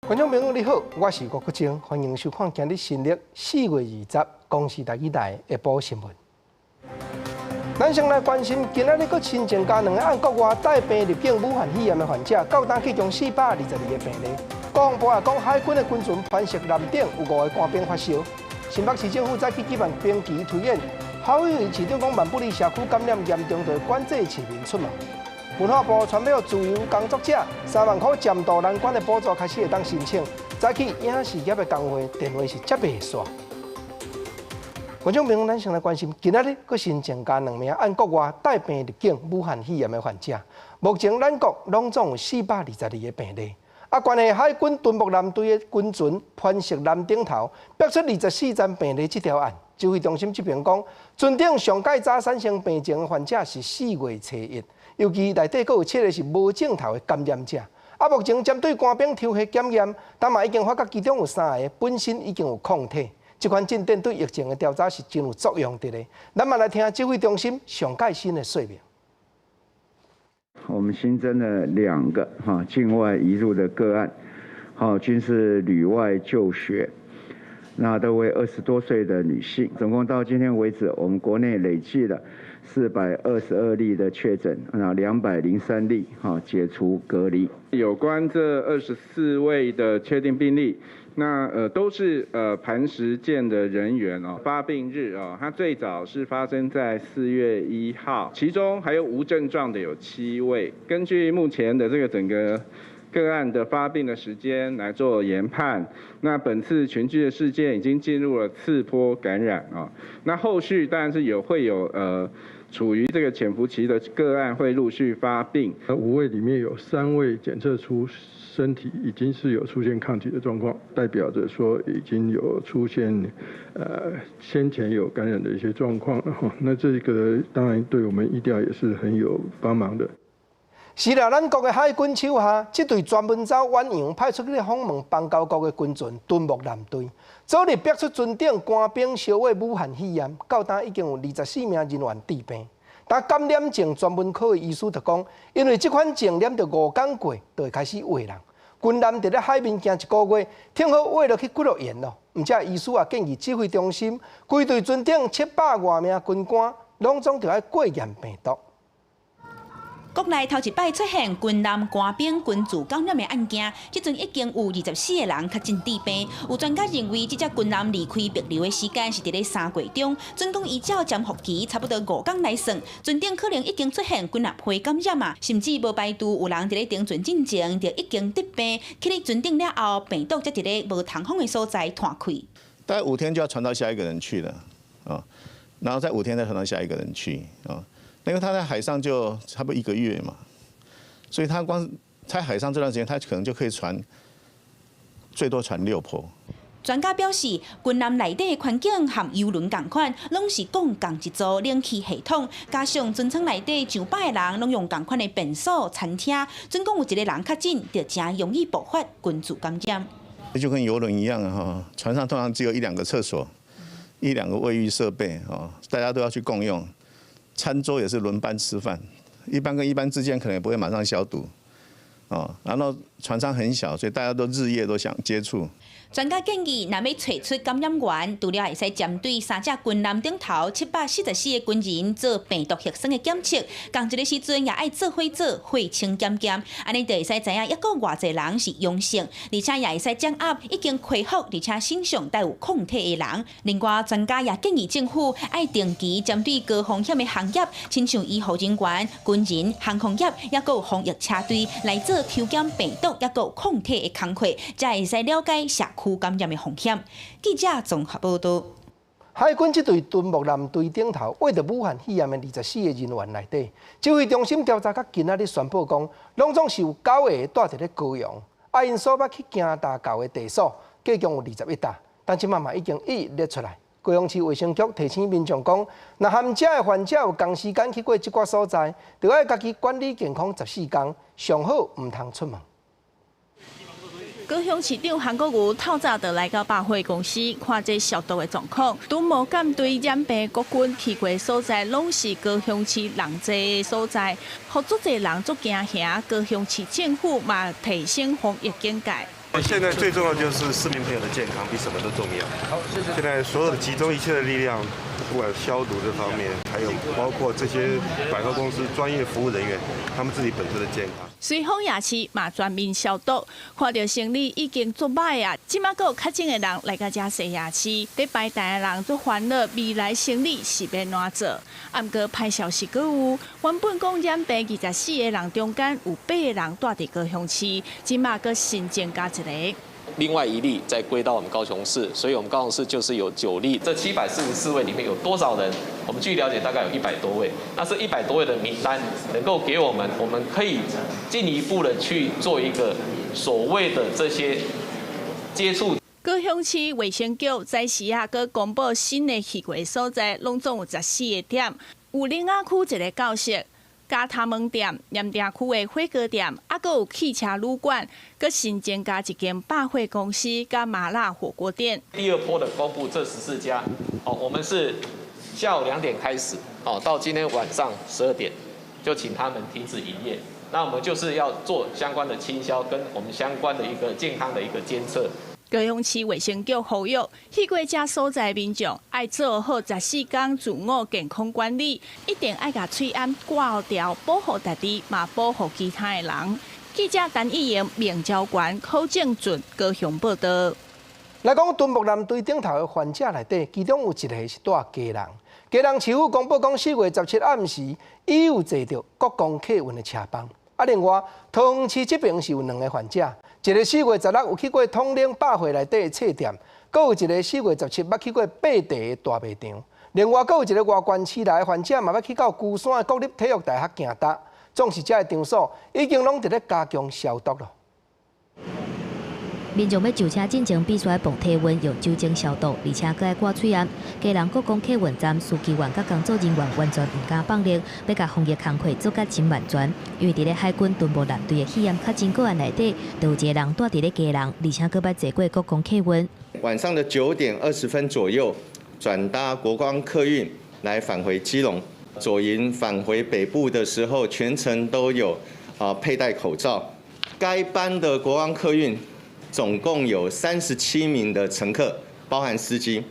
觀眾朋友你好，我是郭國晶，歡迎收看今日新曆4月20公視台語台下晡新聞。咱先來關心，今仔日閣新增加兩个按國外帶病入境武漢肺炎的患者，到今去共422個病例。國防部也講，海軍的軍船磐石艦頂有五個官兵發燒。新北市政府早起舉辦兵棋推演，侯友宜市長講萬不利社區感染嚴重，就會管制市民出門。文化部傳予自由工作者3萬箍暫渡難關的補助開始會當申請。早起影視業的工會電話是接袂煞。觀眾朋友，咱先來關心，今仔日閣新增加兩名按國外帶病入境武漢肺炎的患者。目前咱國攏總有422個病例。啊，關係海軍敦睦艦隊的軍船磐石艦頂頭，爆出24站病例這條案，指揮中心這邊講，船頂上蓋早產生病症的患者是4月初1，尤其內底閣有七個是無症頭的感染者。啊，目前針對官兵抽血檢驗，但嘛已經發覺其中有三个本身已經有抗體。這款進展對疫情的調查是真有作用佇咧。咱嘛來聽指揮中心上蓋新的說明。我們新增了兩個哈境外移入的個案，好，均是旅外就學，那都為20多歲的女性。總共到今天為止，我們國內累計了422例的確診，那203例哈解除隔離。有關這24位的確定病例，那都是磐石艦的人員哦，發病日哦，它最早是發生在4月1號，其中還有無症狀的有七位。根據目前的這個整個個案的發病的時間來做研判，那本次群聚的事件已經進入了次波感染啊。那後續當然是有會有處於這個潛伏期的個案會陸續發病。五位裡面有三位檢測出身體已經是有出現抗體的狀況，代表着說已經有出現先前有感染的一些狀況了哈。那這個當然對我們疫調也是很有幫忙的。是啦，咱國的海軍手下，這隊專門走遠洋派出去訪問邦交國的軍船敦睦艦隊，昨日爆出船頂官兵相患武漢肺炎，到今已經有24名人員致病。但感染症專門科的醫師就講，因為這款症染著五工過，就會開始穢人。軍艦佇咧海面行一個月，聽好穢落去幾落鹽咯。毋過醫師也建議指揮中心，規隊船頂700外名軍官，攏總著愛過驗病毒。國內頭一擺出現軍艦官兵群聚感染的案件，這陣已經有24個人確診致病。有專家認為，這隻軍艦離開帛琉的時間是佇咧3月中，準講依照潛伏期差不多五工來算，船頂可能已經出現幾若批感染啊，甚至無排除有人佇咧登船進前就已經得病，去咧船頂了後，病毒才佇咧無通風的所在傳開。大概五天就要傳到下一個人去了啊，然後再五天再傳到下一個人去啊。因為他在海上就差不多一個月嘛，所以他光在海上這段時間，他可能就可以傳最多傳六波。專家表示，軍艦內底的環境和郵輪仝款，攏是共仝一組冷氣系統，加上船艙內底上百个人攏用仝款的便所、餐廳，準講有一個人確診，就誠容易爆發群聚感染。就跟郵輪一樣哈，船上通常只有一兩個廁所、一兩個衛浴設備哦，大家都要去共用。餐桌也是輪班吃飯，一班跟一班之間可能也不會馬上消毒，哦，然後船艙很小，所以大家都日夜都想接觸。專家建議，若欲揣出感染源，除了會使針對三隻軍艦頂頭744個軍人做病毒核酸的檢測，仝一个時陣也愛做伙做血清檢驗，按呢就會使知影抑閣偌濟人是陽性，而且也會使掌握已經恢復而且身上帶有抗體的人。另外，專家也建議政府愛定期針對高風險的行業，親像醫護人員、軍人、航空業，抑閣有防疫車隊來做抽檢病毒，抑閣有抗體的工課，才會使了解社區感染的風險。記者綜合報道。海軍這隊敦睦艦隊頂頭，穢著武漢肺炎的24個人員內底，指揮中心調查到今仔日宣布講，攏總是有九個蹛佇咧高雄，啊，𪜶所捌去行踏到的地所，計共有21搭，但這馬嘛已經一一列出來。高雄市衛生局提醒民眾講，若含遮的患者有仝時間去過這寡所在，著愛家己管理健康14工，上好毋通出門。高雄市長韓國瑜透早就來到百貨公司看這消毒的狀況。敦睦艦隊染病國軍去過所在，攏是高雄市人濟的所在，予足濟人足驚嚇。高雄市政府嘛提升防疫警戒。現在最重要就是市民朋友的健康，比什麼都重要。好，謝謝。現在所有的集中一切的力量，不管消毒這方面，還有包括這些百貨公司專業服務人員，他們自己本身的健康。隨風夜市嘛全面消毒，看著生理已經足歹啊！這馬閣有確診的人來到遮踅夜市，佇擺攤的人足煩惱，未來生理是欲按怎做？啊，毋過歹消息閣有，原本講染病24個人中間有8個人蹛佇高雄市，這馬閣新增加一个。另外一例再歸到我們高雄市，所以我們高雄市就是有9例。這744位裡面有多少人？我們據了解大概有100多位。那這100多位的名單能夠給我們，我們可以進一步的去做一個所謂的這些接觸。高雄市衛生局早時啊，閣公布新的去過所在，攏總有14個點，有苓仔區一个教室。加他門店、鹽埕區的火鍋店，啊，閣有汽車旅館，閣新增加一間百貨公司佮麻辣火鍋店。第二波的公布這14家，哦，我們是下午2點開始，哦，到今天晚上12點，就請他們停止營業。那我們就是要做相關的清消，跟我們相關的一個健康的一個監測。高雄市衛生局呼籲，去過遮所在民眾愛做好14天自我健康管理，一定愛共喙罨掛牢，保護家己，嘛保護其他的人。記者陳義瑩、明昭關、柯正俊高雄報道。來講敦睦艦隊頂頭的患者內底，其中有一个是蹛基隆。基隆市府公布講，4月17暗時伊有坐著國光客運的車班。啊，另外桃園市這邊是有兩个患者，一个4月16有去過統領百貨內底的冊店，閣有一个4月17捌去過八地的大賣場。另外，閣有一个外縣市來的患者嘛，捌去到龜山的國立體育大學行踏。總是這个場所已經攏佇咧加強消毒囉。民眾欲上車進前必須愛磅體溫，用酒精消毒，而且閣愛掛喙罨。基隆國光客運站書記員佮工作人員完全毋敢放力，欲共防疫工課做甲真萬全。因為佇咧海軍敦睦艦隊的肺炎確診個案內底，就有一個人蹛佇咧基隆，而且閣捌坐過國光客運。晚上的9點20分左右，轉搭國光客運來返回基隆。左營返回北部的時候，全程都有佩戴口罩。該班的國光客運總共有37名的乘客，包含司機。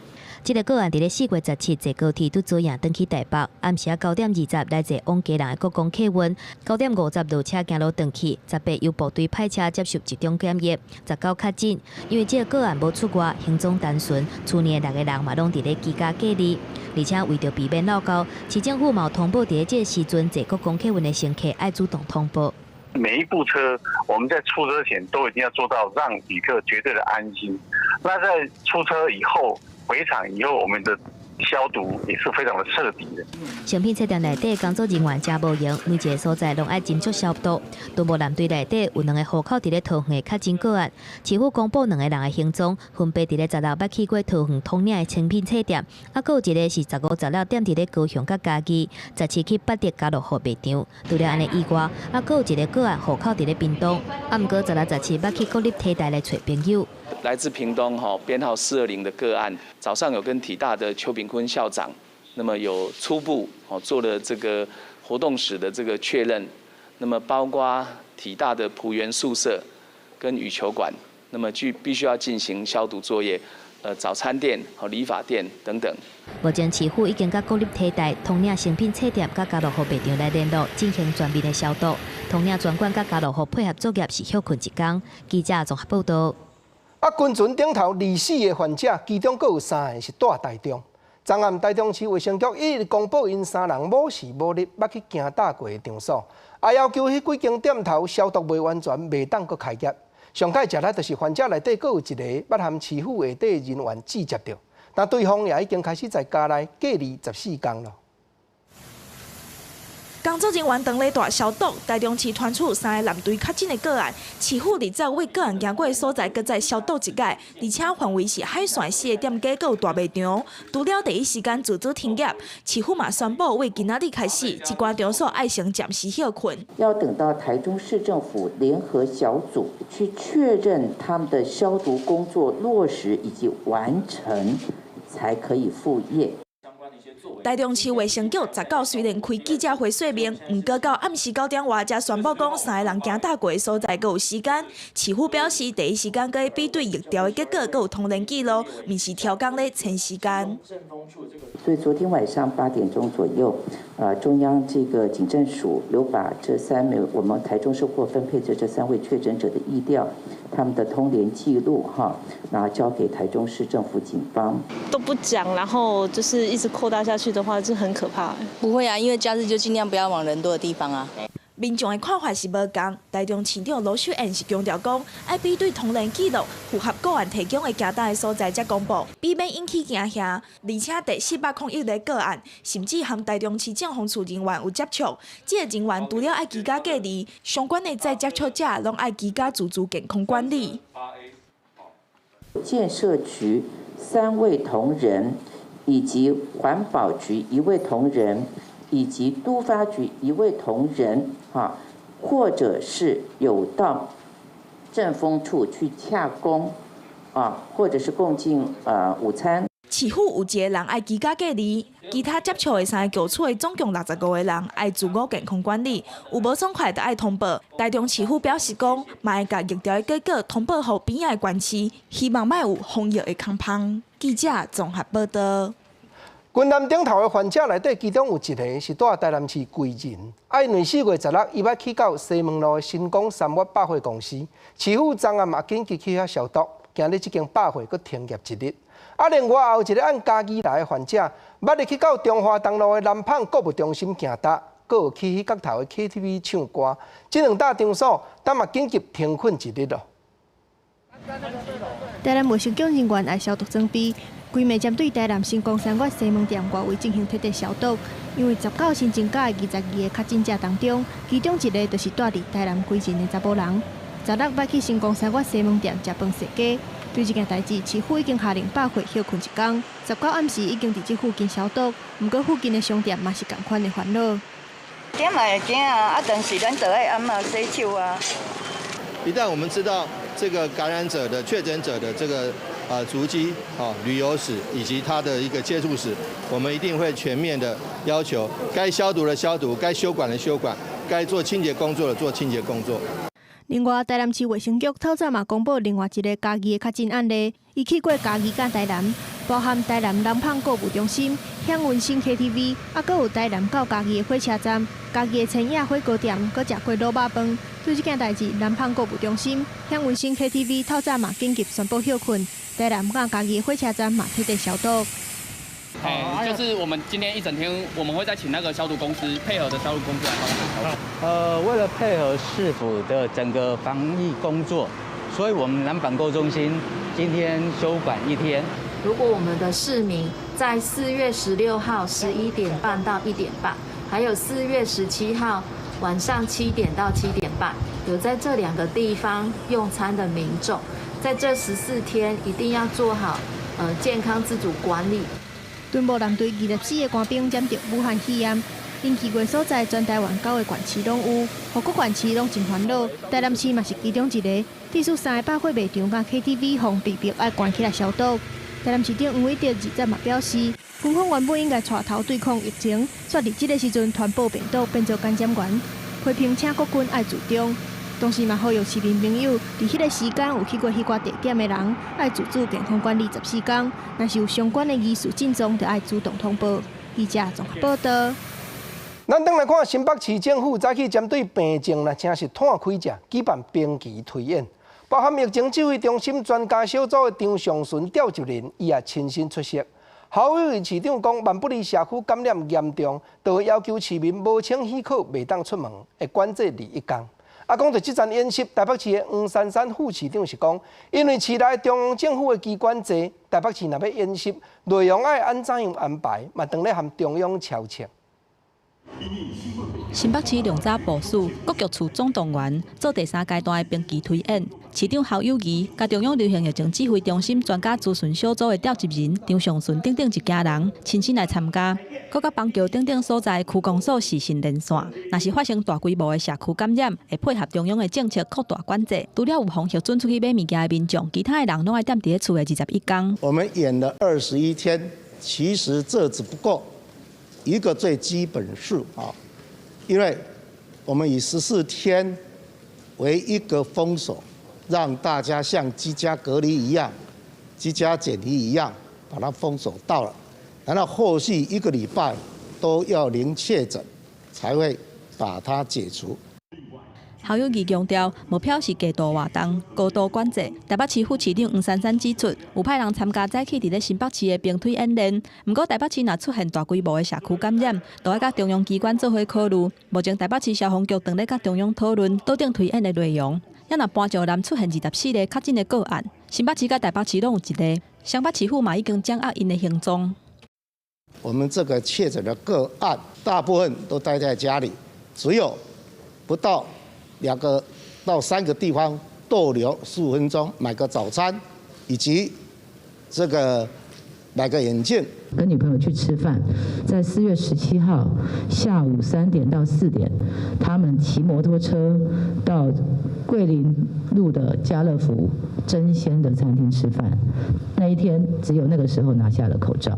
這个個案佇咧4月17坐高鐵拄左營轉去台北，暗時9點20來坐往基隆的國光客運，9點50落車行路轉去，18由部隊派車接受集中檢疫，19確診。因為這个個案無出外，行蹤單純，厝內的六个人嘛攏佇咧居家隔離，而且為著避免漏勾，市政府嘛有通報佇咧這个時陣坐國光客運的乘客愛主動通報。每一部車，我們在出車前都一定要做到讓旅客絕對的安心。那在出車以後，回廠以後，我們的消毒也是非常的徹底的。誠品冊店內底工作人員誠無閒，每一个所在攏愛斟酌消毒。敦睦艦隊內底有兩个戶口佇咧桃園的確診個案，市府公布兩个人的行蹤，分別佇咧十六捌去過桃園統領的誠品冊店，啊，閣有一个是15、16踮佇咧高雄佮嘉義，17去八德家樂福賣場。除了按呢以外，啊，閣有一个個案戶口佇咧屏東，啊，毋過16、17捌去國立體大來揣朋友。來自屏東哈編號420的個案，早上有跟體大的邱炳坤校長，那麼有初步哦做了這個活動史的這個確認，那麼包括體大的璞園宿舍跟羽球館，那麼就必須要進行消毒作業，早餐店和理髮店等等。目前市府已經佮國立體大、統領誠品冊店佮家樂福賣場來聯絡，進行全面的消毒。統領專管佮家樂福配合作業是歇睏一工。記者綜合報道。啊，軍船頂頭24個患者，其中閣有三个是蹛台中。昨暗台中市衛生局一直公布，𪜶三人無時無日捌去行踏過的場所，啊，要求彼幾間店頭消毒袂完全，袂當閣開業。上蓋食力就是患者內底閣有一个捌和市府下底人員接觸著，但對方也已經開始在家內隔離14天囉。工作人員當咧大消毒，台中市傳出三个艦隊確診的個案，市府佇昨為個案行過的所在，閣再消毒一擺，而且範圍是海線四个店家，閣有大賣場。除了第一時間自主停業，市府嘛宣布為今仔日開始，這寡場所愛先暫時歇睏。要等到台中市政府聯合小組去確認他們的消毒工作落實以及完成，才可以復業。台中市衛生局19雖然開記者會說明，毋過到暗時9點外才宣布講三个人行搭過的所在閣有時間。市府表示，第一時間閣比對疫調的結果，閣有通聯記錄，毋是超工咧撐時間。所以昨天晚上8點鐘左右，中央這個警政署有把這三名我們台中市獲分配的這三位確診者的疫調，他們的通聯記錄哈，然後交給台中市政府警方。都不講，然後就是一直擴大下去的話，就很可怕。不會啊，因為假日就盡量不要往人多的地方啊。民眾的看法是無仝，台中市長盧秀燕是強調講，愛比對通聯記錄，符合個案提供的行搭的所在才公布，避免引起驚嚇。而且第401個個案，甚至和台中市政風處人員有接觸，這个人員除了愛居家隔離，相關的再接觸者攏愛居家自主健康管理。建設局三位同仁，以及環保局一位同仁，以及都發局一位同仁，哈，或者是有到政風處去洽公，啊，或者是共進午餐。市府有一个人愛居家隔離，其他接觸的三个局處的總共65個人愛自我健康管理，有無爽快就愛通報。台中市府表示講，嘛會共疫調的結果通報予邊仔的縣市，希望莫有防疫的空縫。記者綜合報道。軍艦頂頭的患者內底，其中有一个是住台南市歸仁，啊，因為4月16，伊捌去到西門路的新光三越百貨公司，市府昨暗嘛緊急去遐消毒，今日這間百貨閣停業一日。啊，另外也有一个按嘉義來的患者，捌入去到中華東路的南蚌購物中心行搭，閣有去彼角頭的 KTV 唱歌，這兩搭場所，當嘛緊急停困一日咯。台南衛生局人員愛消毒裝備，規暝針對台南新光三越西門店外圍進行徹底消毒。因為19新增加的22个確診者當中，其中一个就是蹛佇台南歸仁的查某人。16捌去新光三越西門店食飯踅街，對這件代誌，市府已經下令百貨歇睏一工。19暗時已經佇這附近消毒，毋過附近的商店嘛是仝款的煩惱。點嘛會驚啊！啊，但是咱就愛按啊洗手啊。一旦我們知道這個感染者的確診者的這個足跡、旅遊史以及他的一個接觸史，我們一定會全面的要求，該消毒的消毒，該休館的休館，該做清潔工作的做清潔工作。另外，台南市衛生局透早嘛公布另外一个嘉義的確診案例，伊去過嘉義佮台南，包含台南南蚌購物中心、享溫馨 KTV，啊，閣有台南到嘉義的火車站、嘉義的千野火鍋店，閣食過滷肉飯。對這件代誌，南蚌購物中心、享溫馨 KTV 透早嘛緊急宣布歇睏，台南佮嘉義的火車站嘛徹底消毒。哎，就是我們今天一整天，我們會再請那個消毒公司配合的消毒公司來幫我們消毒。為了配合市府的整個防疫工作，所以我們南舫購中心今天休館一天。如果我們的市民在4月16號11點半到1點半，還有4月17號晚上7點到7點半，有在這兩個地方用餐的民眾，在這14天一定要做好健康自主管理。敦睦艦隊24个官兵染著武漢肺炎，𪜶去過所在全台灣9个縣市攏有，予各縣市攏真煩惱。台南市嘛是其中一个，致使三个百貨賣場佮 KTV 予被迫愛關起來消毒。台南市長黃偉哲20嘛表示，軍方原本應該帶頭對抗疫情，卻佇這个時陣傳播病毒變做感染源，批評請國軍愛自重，同時嘛呼籲市民朋友，佇彼个時間有去過彼寡地點的人，愛自主健康管理14天，若是有相關的疑似症狀，就愛主動通報。記者綜合報道。咱轉來看新北市政府早起針對病症，若真是湠開者，舉辦兵棋推演，包含疫情指揮中心專家小組的張上淳召集人，伊也親身出席。侯友宜市長講，萬不利社區感染嚴重，就會要求市民無穿許可袂當出門，會管制21天。啊，講到這場演習，台北市的黃珊珊副市長是講，因為市內中央政府的機關濟，台北市若欲演習，內容愛按怎樣安排，嘛當咧和中央敲策。新北市量早部署，各局處總動員做第三階段的兵棋推演。市長侯友宜、佮中央流行疫情指揮中心專家諮詢小組的召集人張上淳等等一家人親身來參加，閣佮板橋等等所在區公所視訊連線。若是發生大規模的社區感染，會配合中央的政策擴大管制。除了有予核准出去買物件的民眾，其他的人攏愛踮佇咧厝的21天。我們演了21天，其實這只不過一個最基本數啊，因為我們以14天為一個封鎖，讓大家像居家隔離一樣、居家檢疫一樣，把它封鎖到了，然後後續一個禮拜都要零確診，才會把它解除。侯友宜強調，目標是過度活動、高度管制。台北市副市長黃珊珊指出，有派人參加早起佇咧新北市的兵推演練。毋過台北市若出現大規模的社區感染，就愛佮中央機關做伙考慮。目前台北市消防局正咧佮中央討論桌頂推演的內容。也若搬石南出現24個確診的個案，新北市佮台北市攏有一例，雙北市府嘛已經掌握𪜶的行蹤。我們這個確診的個案，大部分都待在家裡，只有不到2個到3個地方逗留15分鐘，買個早餐，以及這個買個眼鏡。跟女朋友去吃飯，在4月17號下午3點到4點，他們騎摩托車到桂林路的家樂福爭鮮的餐廳吃飯。那一天只有那個時候拿下了口罩。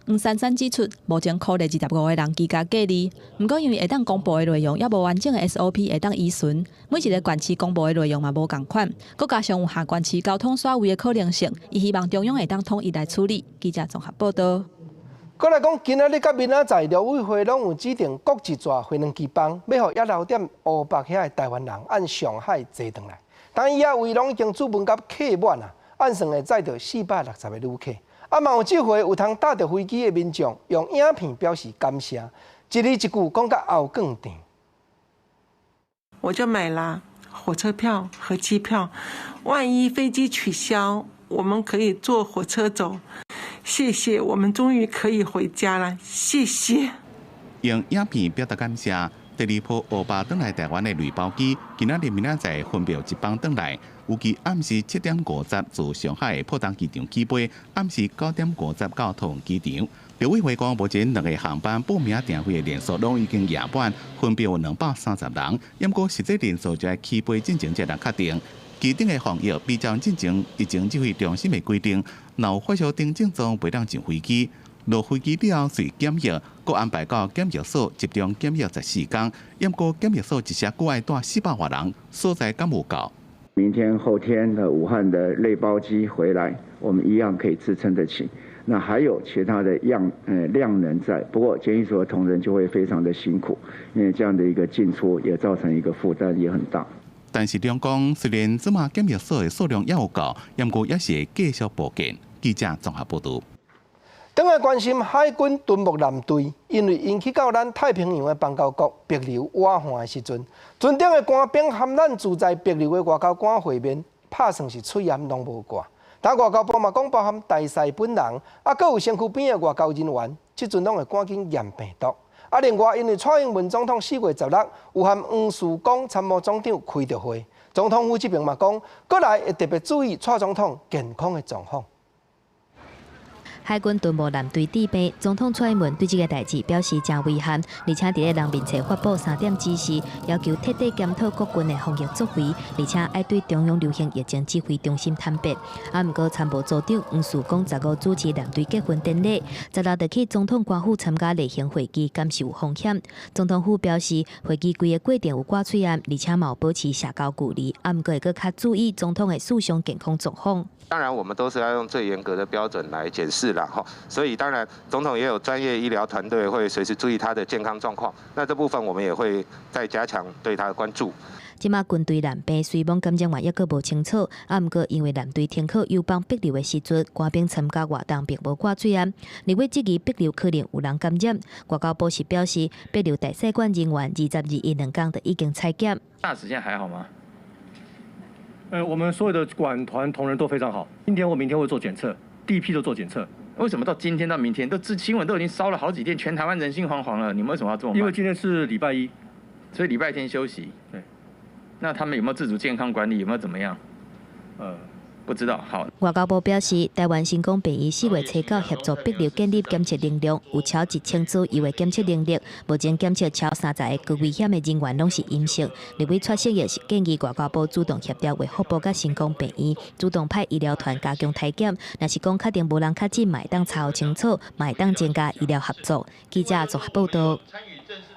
黃珊珊指出，目前鼓勵25個人居家隔離，毋過因為會當公布的內容猶無完整的 SOP 會當依循，每一个縣市公布的內容嘛無仝款，閣加上有下縣市交通徙位的可能性，伊希望中央會當統一來處理。記者綜合報導。閣來講，今仔日佮明仔載，陸委會攏有指定各一座飛輪機班，欲予抑留踮湖北遐的台灣人按上海坐轉來。但伊仔位攏已經注文佮客滿啊，按算會載著460個旅客。啊，嘛有這回有通搭著飛機的民眾用影片表示感謝，一字一句講甲喉囥甜。我就買了火車票和機票，萬一飛機取消，我們可以坐火車走。謝謝，我們終於可以回家了。謝謝。用影片表達感謝。第二波烏巴轉來台灣的類包機，今仔日明仔載分別有一班轉來，預計暗時7點50自上海的浦東機場起飛，暗時9點50到桃園機場。陸委會講，目前兩個航班報名訂位的人數攏已經額滿，分別有230人，毋過實際人數就愛起飛進前才能確定。機頂的防疫比照進前疫情指揮中心的規定，若有發燒等症狀，袂當上飛機。落飛機了後隨檢疫，閣安排到檢疫所集中檢疫14天。毋過檢疫所一時閣愛蹛400外人，所在敢有夠？明天後天的武漢的類包機回來，我們一樣可以支撐得起。那還有其他的量能在，不過檢疫所的同仁就會非常的辛苦，因為這樣的一個進出也造成一個負擔也很大。但是兩講雖然這馬檢疫所的數量猶有夠，毋過也是會繼續報建。記者綜合報導。轉來關心海軍敦睦艦隊，因為𪜶去到咱太平洋的邦交國帛琉挖岸的時陣，船頂的官兵和咱駐在帛琉的外交官會面，拍算是喙罨攏無掛。但外交部嘛講，包含大使本人，啊，閣有身軀邊的外交人員，這陣攏會趕緊驗病毒。啊，另外，因為蔡英文總統4月16有和黃樹光參謀總長開著會，總統府這邊嘛講，閣來會特別注意蔡總統健康的狀況。海軍敦睦艦隊致病，總統蔡英文對這个代誌表示誠遺憾，而且佇咧人面冊發布三點指示，要求徹底檢討國軍的防疫作為，而且愛對中央流行疫情指揮中心坦白。啊，毋過參謀組長黃樹光15主持艦隊結婚典禮，16就去總統官府參加例行會議，敢是有風險。總統府表示，會議規个過程有掛喙罨，而且嘛有保持社交距離，啊，毋過會閣較注意總統的思想健康狀況。當然，我們都是要用最嚴格的標準來檢視啦，哈。所以當然，總統也有專業醫療團隊會隨時注意他的健康狀況。那這部分我們也會再加強對他的關注。這馬軍隊染病隨恿感染源猶閣無清楚，啊，毋過因為艦隊停靠友邦帛琉的時陣，官兵參加活動並無掛喙罨，立委質疑帛琉可能有人感染。外交部是表示，帛琉大使館人員20、21兩工就已經採檢。大使現在還好嗎？我們所有的館團同仁都非常好。今天或明天會做檢測，第一批都做檢測。為什麼到今天到明天都這新聞都已經燒了好幾天，全台灣人心惶惶了？你們為什麼要這麼慢？因為今天是禮拜一，所以禮拜天休息。對。那他們有沒有自主健康管理？有沒有怎麼樣？不知道，好。外交部表示，台灣成功病院4月初9協助帛琉建立檢測能力，有超1000組醫學檢測能力，目前檢測超30個高危險的人員攏是陰性。立委蔡適應是建議外交部主動協調衛福部佮成功病院，主動派醫療團加強篩檢。若是講確定無人確診，嘛會當查予清楚，嘛會當增加醫療合作。記者綜合報道。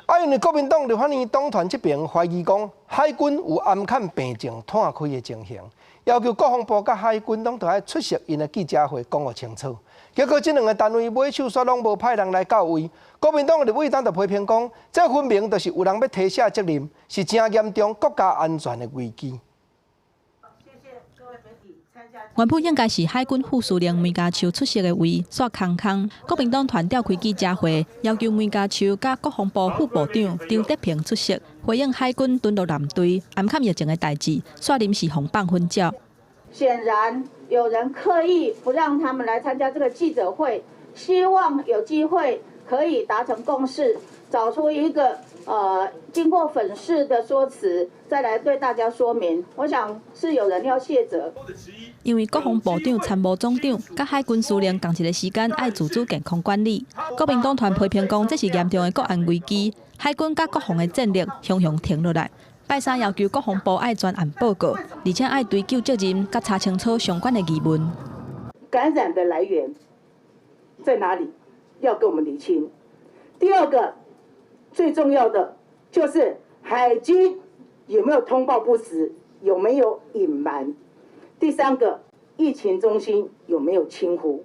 啊，因為國民黨立法院黨團這邊懷疑講海軍有暗崁病情湠開的情形。要求國防部佮海軍攏著愛出席𪜶的記者會，講予清楚。結果這兩个單位尾手煞攏無派人來到位。國民黨的立委當就批評講，這分明就是有人欲推卸責任，是誠嚴重國家安全的危機。原本應該是海軍副司令梅家丘出席的位，煞空空。國民黨團召開記者會，要求梅家丘佮國防部副部長張德平出席，回應海軍敦睦艦隊暗崁疫情的代誌，煞臨時予放粉鳥。顯然有人刻意不讓他們來參加這個記者會，希望有機會可以達成共識，找出一個經過粉飾的說辭，再來對大家說明。我想是有人要卸責。因為國防部長、參謀總長佮海軍司令仝一个時間愛自主健康管理，國民黨團批評講這是嚴重的國安危機，海軍佮國防的戰力雄雄停落來。拜三要求國防部愛專案報告，而且愛追究責任，佮查清楚相關的疑問。感染的來源在哪裡？要跟我們釐清。第二個最重要的就是海軍有沒有通報不實，有沒有隱瞞？第三個，疫情中心有沒有輕忽？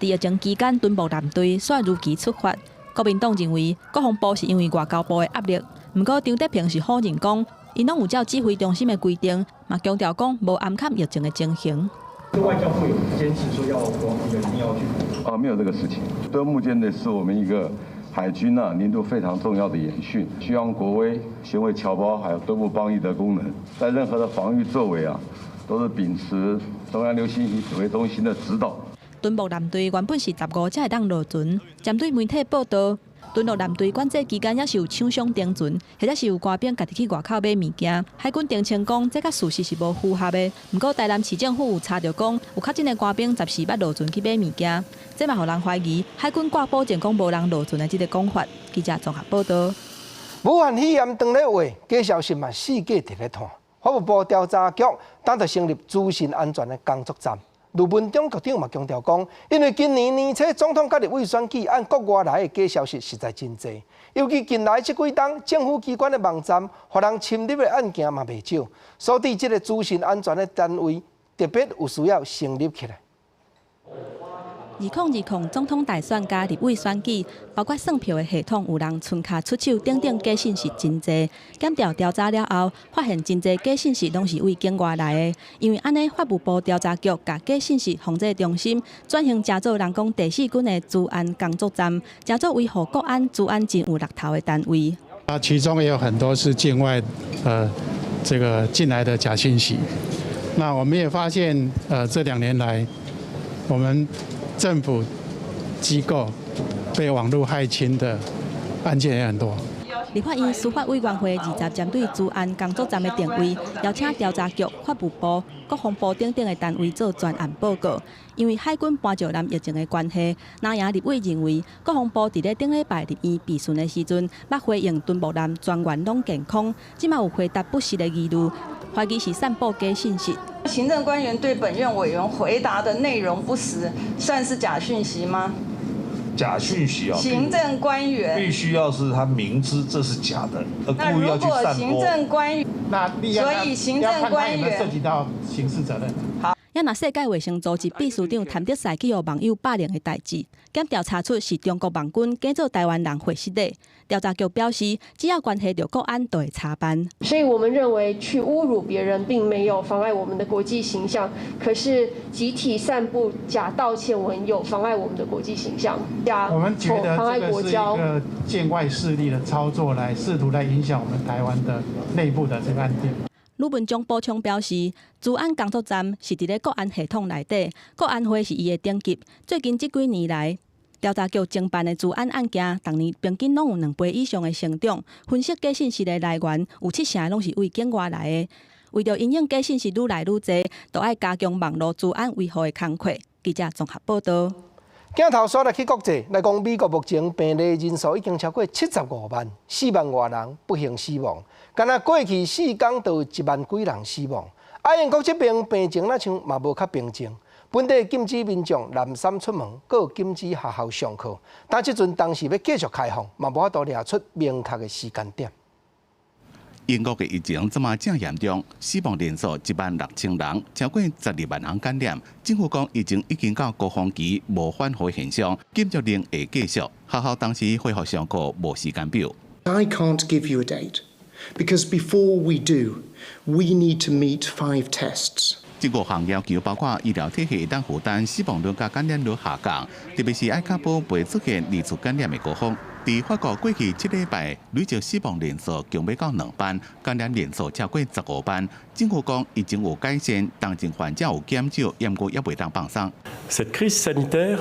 佇疫情期間，敦睦艦隊煞如期出發。國民黨認為國防部是因為外交部的壓力，毋過張德平是否認講，𪜶攏有照指揮中心的規定，嘛強調講無暗崁疫情的情形。外交部有堅持說要國防部一定要去啊，沒有這個事情。敦睦艦隊是我們一個海軍啊年度非常重要的演訓，希望國威、宣慰僑胞，還有敦睦邦誼的功能，在任何的防禦作為啊，都是秉持中央流行疫情指揮中心的指導。敦睦艦隊原本是15才會當落船，針對媒體報道，敦睦艦隊管制期間猶是有廠商登船，或者是有官兵家己去外口買物件。海軍澄清講，這佮事實是無符合的。毋過台南市政府有查著講，有確診的官兵14捌落船去買物件，這嘛予人懷疑海軍掛保證講無人落船的這个講法。記者綜合報道。武漢肺炎當咧話，假消息嘛四界佇咧傳。法務部調查局當就成立資訊安全的工作站。盧文忠局長嘛強調講，因為今年年初總統佮立委選舉，按國外來的假消息實在真濟，尤其近來這幾冬，政府機關的網站予人侵入的案件嘛袂少，所以這个資訊安全的單位特別有需要成立起來。2020總統大選佮立委選舉，包括算票的系統有人伸跤出手等等假信息真濟。檢調調查了後，發現真濟假信息攏是對境外來的。因為按呢，法務部調查局共假信息防制中心轉型成做人講第四軍的資安工作站，成做維護國安、資安真有力頭的單位。啊，其中也有很多是境外這個進來的假信息。那我們也發現，這2年來，我們政府機構被網路駭侵的案件也很多。立法院司法委員會20針對資安工作站的定位，邀請調查局、法務部、國防部等等的單位做專案報告。因為海軍搬石艦疫情的關係，藍營立委認為國防部佇咧頂禮拜入院備詢的時陣，捌回應敦睦艦全員攏健康，這馬有回答不實的疑慮，懷疑是散布假信息。行政官員對本院委員回答的內容不實，算是假訊息嗎？假訊息啊！行政官員必須要是他明知這是假的，而故意要去散播。行政官員，那所以行政官員涉及到刑事責任。好。也若世界衛生組織秘書長譚德塞去予網友霸凌的代誌，檢調查出是中國網軍假做台灣人會失禮。調查局表示，只要關係著國安，就會查辦。所以我們認為去侮辱別人並沒有妨礙我們的國際形象，可是集體散布假道歉文有妨礙我們的國際形象。我們覺得這個是一個境外勢力的操作，來試圖來影響我們台灣的內部的這個安定。呂文忠補充表示，資安工作站是佇咧國安系統內底，國安會是伊的頂級。最近這幾年來，調查局偵辦的資安案件，逐年平均攏有2倍以上的成長。分析假信息的來源，有7成攏是對境外來的。為著因應假訊息愈來愈濟，都愛加強網路資安維護的工課。記者綜合報導。鏡頭煞來去國際來講，美國目前病例人數已經超過75萬，4萬外人不幸死亡。干焦過去4工就有1萬幾人死亡。啊，英國這邊病情若像嘛無較平靜，本地禁止民眾濫衫出門，閣禁止學校上課。但這陣當時欲繼續開放，嘛無法度掠出明確的時間點。英國的疫情這麼正嚴重，死亡人數1萬6千人，超過12萬人感染。政府講疫情已經到高峰期，無緩和現象，禁足令會繼續。學校當時恢復上課無時間表。 I can't give you a date because before we do, we need to meet five tests. 這五項要求包括醫療體系會當負擔死亡率佮感染率下降，特別是愛確保袂出現二次感染的高峰。佇法國過去7禮拜累計死亡人數強欲到2萬，感染人數超過15萬。政府講疫情有改善，當前患者有減少，毋過猶袂當放鬆。 Cette crise sanitaire,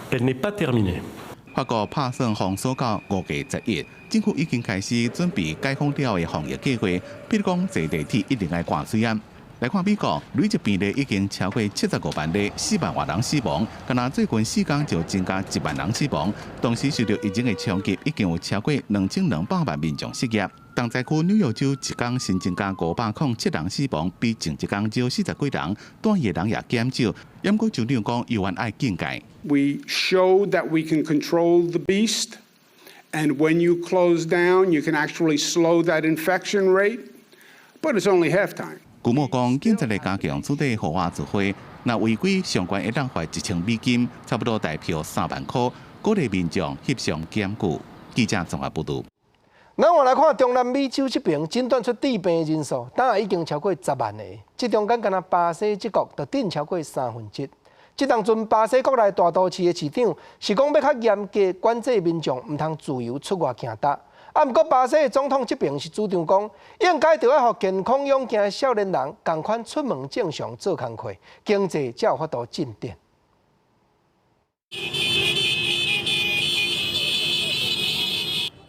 elle n'est pas terminée. 法國拍算封鎖到5月11，政府已經開始準備解封了的防疫計劃，比如講坐地鐵一定愛掛喙罨。來看美國，累計病例已經超過75萬例，4萬外人死亡。干焦最近4工就增加1萬人死亡。同時受著疫情的衝擊，已經有超過2200萬民眾失業。重災區紐約州一工新增加507人死亡，比前一工少40幾人，蹛院的人也減少。毋過州長講，猶原愛警戒。 We showed that we can control the beast, and when you close down, you can actually slow that infection rate, but it's only halftime. 古莫講，警察會加強取締戶外聚會，若違規上懸會當罰1000美金，差不多台票3萬箍。鼓勵民眾翕相檢舉。記者綜合報導。咱換來看中南美洲這邊診斷出致病人數，當已經超過10萬個。這中間，干焦巴西這國就頂超過三分之一。這當陣巴西國內大都市的市長是講欲較嚴格管制民眾，毋通自由出外行踏。啊，毋過巴西的總統這邊是主張講，應該著愛予健康勇健的少年人仝款出門正常做工課，經濟才有法度進展。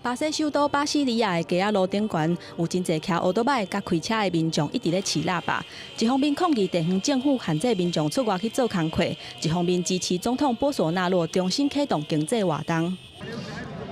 巴西首都巴西利亞的街仔路頂懸有真濟騎歐多擺佮開車的民眾一直咧飼喇叭，一方面抗議地方政府限制民眾出外去做工課，一方面支持總統波索納洛重新啟動經濟活動。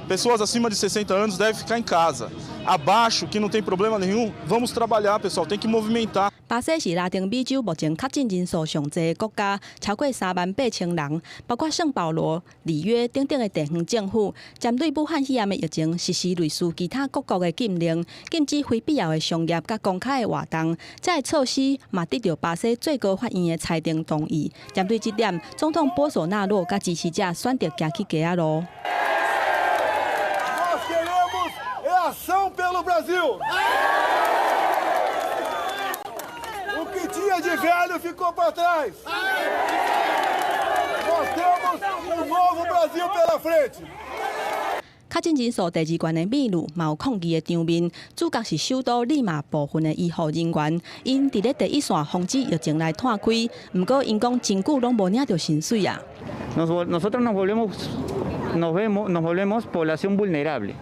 Pessoas acima de 60 anos devem ficar em casa. Abaixo, que não tem problema nenhum, vamos trabalhar, pessoal, tem que movimentar. 巴西是拉丁美洲目前確診人數上濟的國家，超過3萬8千人，包括聖保羅、里約等等的地方政府，針對武漢肺炎的疫情實施類似其他各國的禁令，禁止非必要的商業佮公開的活動。這个措施嘛得著巴西最高法院的裁定同意。針對這點，總統波索納洛佮支持者選擇行去街仔路。 Ação pelo Brasil! O que tinha de velho ficou para trás! Nós temos um novo Brasil pela frente! 確診人數第二懸的秘魯嘛有抗議的場面，主角是首都利馬部分的醫護人員，𪜶佇咧第一線防止疫情來湠開，毋過𪜶講真久攏無領著薪水啊。 Nosotros nos volvemos, nos vemos, nos volvemos población vulnerable.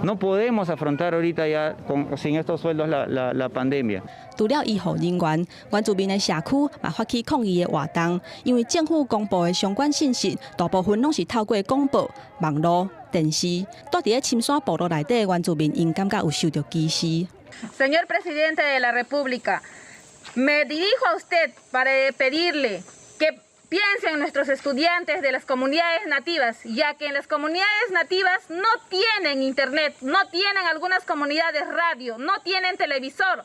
No podemos afrontar ahorita ya con, sin estos sueldos la, la, la pandemia. 除了醫護人員，原住民的社區嘛發起抗議的活動，因為政府公布的相關信息，大部分攏是透過廣播、網路、電視。蹛佇咧深山部落內底的原住民，𪜶感覺有受著歧視。 Señor presidente de la República, me dirijo a usted para pedirle que piense en nuestros estudiantes de las comunidades nativas, ya que en las comunidades nativas no tienen internet, no tienen algunas comunidades radio, no tienen televisor.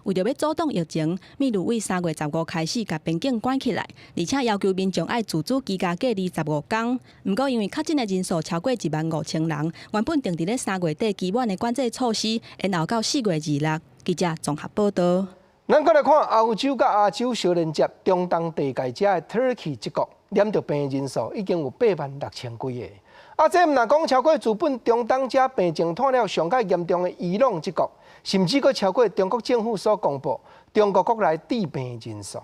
為著欲阻擋疫情，秘魯為3月15開始共邊境關起來，而且要求民眾愛自主居家隔離15天。毋過因為確診的人數超過1萬5千人，原本定佇咧3月底期滿的管制措施延後到4月26。記者綜合報導。咱閣來看歐洲佮亞洲相連接中東地界遮的土耳其這國，染著病人數已經有8萬6千幾个。啊，這毋但講超過自本中東遮病情湠了上較嚴重的伊朗這國，甚至閣超過中國政府所公布中國國內致病人數。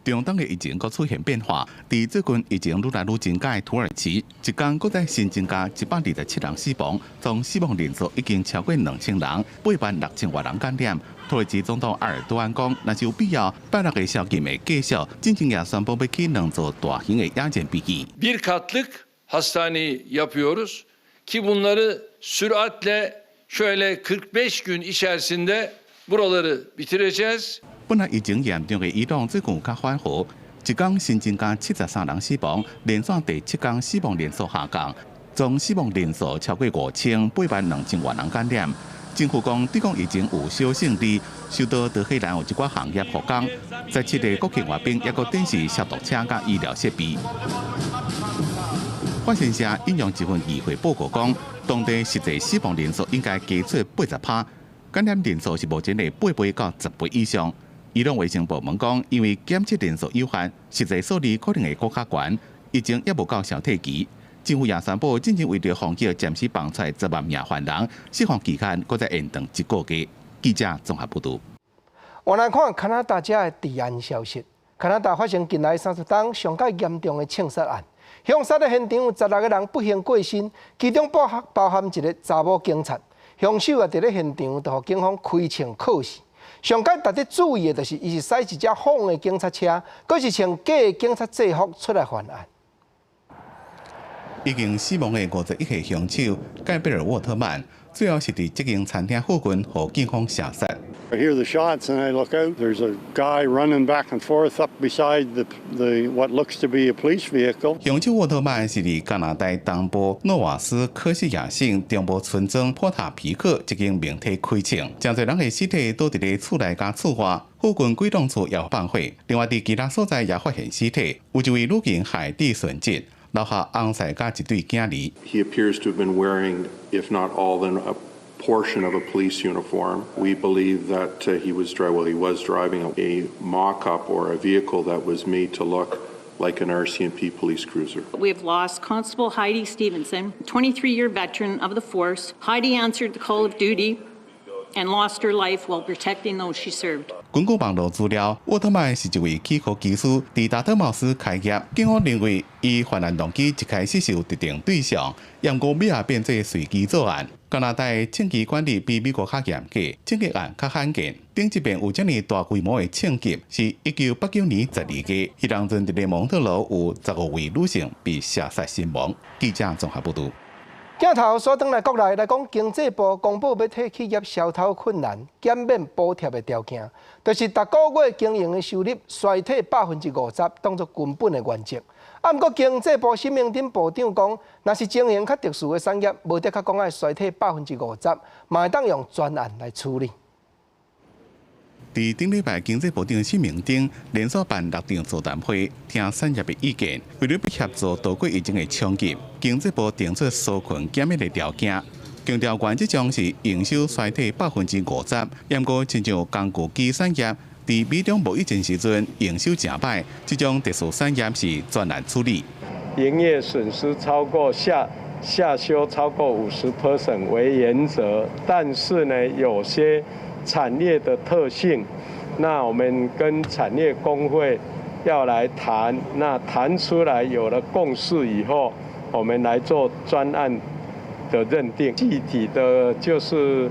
中東的疫情閣出現變化，佇最近疫情愈來愈增加的土耳其，一工閣再新增加127人死亡，總死亡人數已經超過2000人，8萬6千外人感染。土耳其總統埃爾多安講，若是有必要，拜六的宵禁會繼續。進前也宣布欲起兩座大型的野戰飛機。 Bir katlık hastaneyi yapıyoruz ki bunları süratle şöyle 45 gün içerisinde buraları bitireceğiz. 本來疫情嚴重的伊朗最近有較緩和，一工新增加73人死亡，連續第七工死亡人數下降，總死亡人數超過58萬2千外人感染。政府講對抗疫情有小勝利，首都德黑蘭有一寡行業復工，17個國境外兵抑閣展示消毒車佮醫療設備。法新社引用一份議會報告講，當地實際死亡人數應該加出80%，感染人數是目前的8倍到10倍以上。伊朗衛生部門講，因為檢測人數有限，實際數字可能會閣較懸，疫情猶無到消退期。政府也宣布，進前為著防疫暫時放出10萬名犯人，釋放期限閣再延長一個月。記者綜合報導。我來看加拿大遮的治安消息。加拿大發生近來30冬上蓋嚴重的槍殺案，兇殺的現場有16個人不幸過身，其中包含一个查某警察。兇手也佇咧現場就予警方開槍銬死。上蓋值得注意的就是，伊是駛一隻仿的警察車，閣是穿假的警察制服出來犯案。已經死亡的51歲兇手蓋貝爾沃特曼，最後是佇這間餐廳附近予警方射殺。 I hear the shots and I look out. There's a guy running back and forth up beside the what looks to be a police vehicle. 兇手沃特曼是佇加拿大東部諾瓦斯科西亞省中部村莊波塔皮克這間明體開槍，誠濟人的屍體倒佇咧厝內佮厝外，附近幾棟厝也放火。另外，佇其他所在也發現屍體，有一位女警海蒂殉職，留下翁婿佮一對囝兒。 He appears to have been wearing, if not all, then a portion of a police uniform. We believe that he was well, he was driving a mock-up or a vehicle that was made to look like an RCMP police cruiser. We have lost Constable Heidi Stevenson, 23-year veteran of the force. Heidi answered the call of duty and lost her life while protecting those she served. 根據網路資料，沃特曼是一位齒科技師，佇達特茅斯開業。警方認為，伊犯案動機一開始是有特定對象，毋過尾仔變做隨機作案。加拿大槍支管理比美國較嚴格，槍擊案較罕見。頂一遍有遮爾大規模的槍擊，是1989年12月，彼當陣佇咧蒙特羅有15位女性被射殺身亡。記者綜合報導。鏡頭轉轉來國內來講，經濟部公布欲替企業消頭困難、減免補貼的條件，就是逐個月經營的收入衰退50%，當做根本的原則。啊，毋過經濟部沈榮津部長講，若是經營較特殊的產業，無的確講愛衰退50%，嘛會當用專案來處理。佇頂禮拜，經濟部長沈榮津連續辦六場座談會，聽產業的意見，為著欲協助渡過疫情的衝擊，經濟部定出紓困減免的條件，強調原則上是營收衰退50%，毋過親像工具機產業，佇美中貿易戰時陣營收誠歹，這種特殊產業是專案處理。營業損失超過下修超過50% 為原則，但是呢，有些產業的特性，那我們跟產業工會要來談，那談出來有了共識以後，我們來做專案的認定。具體的就是